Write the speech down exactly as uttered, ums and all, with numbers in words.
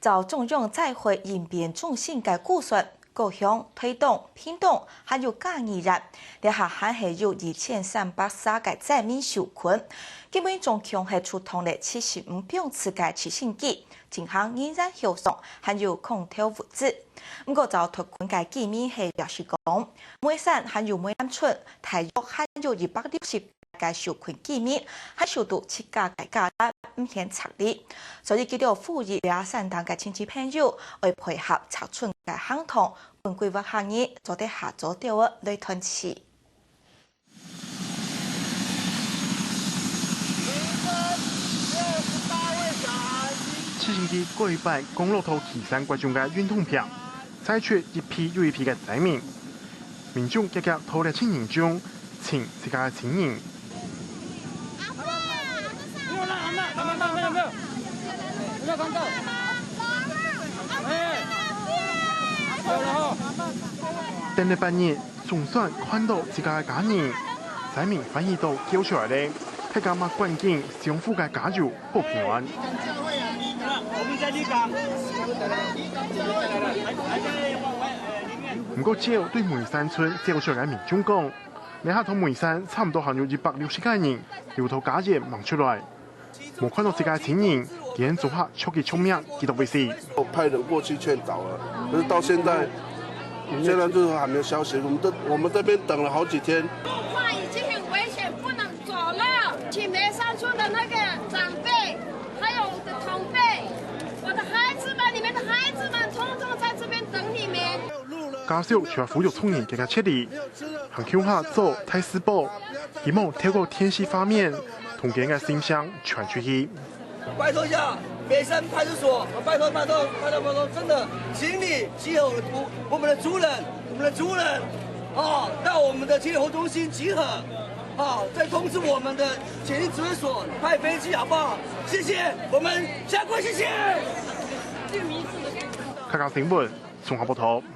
照中央災害應變中心个估算，高雄、臺東、屏東還有嘉義縣，這下還係有二千三百儕个災民受困。今晡日總共係出動了七十五百次个直升機，進行人員疏散，還有空投物資。毋過，照特困个居民係表示講，梅山還有梅山村，大約還有一百六十个受困居民，還受到自家个家園毋肯撤離，所以佢兜呼籲這山頂个親戚朋友愛配合撤村个行動，分規劃客人做得較早兜仔來團聚。直升機過一擺降落到奇山國中个運動坪，載出一批又一批个災民。 民眾遽遽到這群人中，尋自家个親人。等了半日，總算看到自家个家人，災民歡喜到噭出來咧，大家嘛趕緊相扶个加油保平安。毋過，照對梅山村噭出來个民眾講，這下到梅山差毋多還有一百六十個人，有到家園吂出來，無看到自家个親人，佢等做下著急著命，幾多位置。我派人過去勸導了，可是到現在，雖然就是還沒有消息，我們這，我們這邊等了好幾天。路況已經很危險，不能走了。請梅山村的那個長輩，還有我的同輩，我的孩子們，你們的孩子們，通通在這邊等你們。家屬就係呼籲村民遽遽撤離，還共下做大字報，希望透過電視畫面，同佢等个心聲傳出去。拜託一下，梅山派出所，拜託，拜託，拜託，拜託，真的，請你集合我們的族，我們的族人，我們的族人，哦，到我們的集合中心集合，哦，再通知我們的檢疫指揮所派飛機，好不好？謝謝，我們下跪，謝謝。客家新聞，綜合報導。